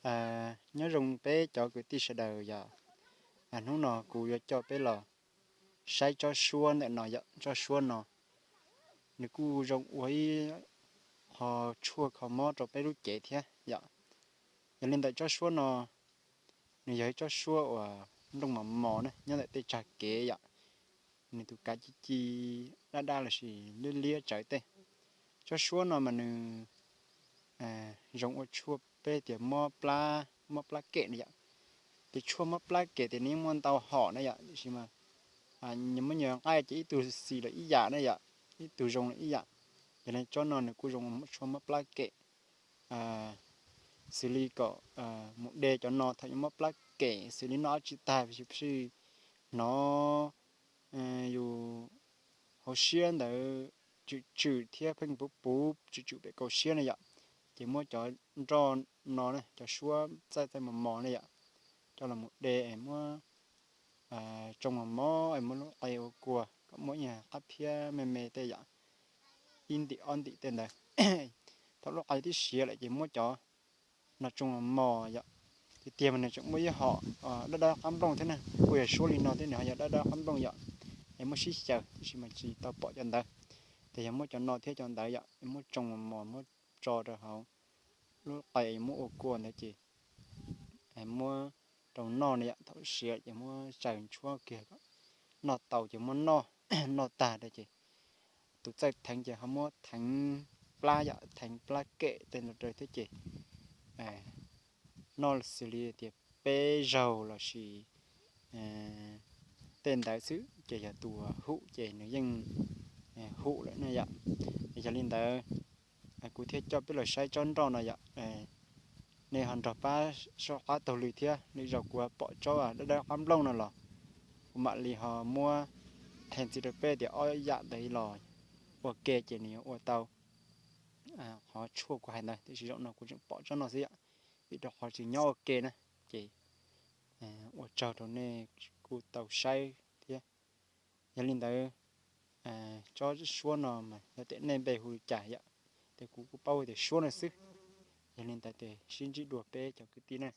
Nyob zoo peb cov kwv tij sawv daws yom. Hnub no kuv yuav coj peb los saib tsob suab ntawm no yom. Tsob suab no nws kuj zoo ua ib qho tshuaj kho mob rau peb lub cev thiab yom. Yog li ntawm tsob suab no, nws yog ib tsob suab uas nplooj mos mos na, nyob ntawm tej tsag kev yom. Nws tus kav ci ci dab dab lossis liab liab tsawv tej. Tsob suab no mas nws zoo ua tshuaj peb tias mob plab, mob plab kem na yom. Ces tshuaj mob plab kem ces nws yeej muaj ntau hom na yom, tiam sis mas nws muab nyias nqaij ces ib tug xis los ib yam na yom, ib tug zoo los ib yam. Yog li tsob no nws kuj zoo tshuaj mob plab kem, xws li kom mus de cov no thaum yuav mob plab kem, xws li noj dab tsi tag, hnov yus hauv siab ntawd tswm tswm thiab pheej puv puv tswm tswm pem kaum siab na yom. Ces muab cov nroj no, cov suab txaij txaij mos mos na yom, coj los mus de es muab tsoo mos mos es muab lub qe ua kua kom muab ib qab phiab me me tej yom, ib ntim ob ntim tej ntawd. Thaum lub qe twb siav lawm ces muab cov no tsoo mos mos yom. Tiag tiag mas nws tseem muaj ib hom dawb dawb qab nplooj thiab na, kuj yog suab li no thiab, nws ho yog dawb dawb qab nplooj yom. Es muab sib xyaws, tiam sis mas tsis tau pom cov ntawd. Ces yog muab cov no thiab cov ntawd yom, es muab tsoo mos mos muab tso rau hauv lub qe es muab ua kua ntawd ces muab rau noj na yom. Thaum siav ces muab tsaws ntshuab kiag, noj tau ces muab noj, noj tag ces tus txawj theev ces ho muab theev plab yom, theev plab kem tej no rau thiab ces noj xws li tias peb zaug lossis tej ntawd xwb ces yog tus hum ces nws yeej hum lawm na yom. Yog li ntawd kuv thiaj coj peb los saib tsob nroj no yom. Nej ho nrog pab soj qab taug lw thiab, lwm zaus kuv pom tsob dawb dawb qab nplooj no los kuv mam li ho muab theej txiv rau peb tias ob yam ntawd los ua ke ces nws yuav ua tau qhov tshuaj kuv hais ntawd. Tiam sis zaum no kuv tseem pom tsob no xwb yom, vim rau qhov tsis nyob ua ke na. Ces ua tsaug rau nej kuj tau saib thiab. Yog li ntawd tsob suab no mas yog tias nej npe hu li cas yom, ces kuv kuj paub tias suab no xwb. Yog li ntawd ces sib ntsib dua peb cov kwv tij na.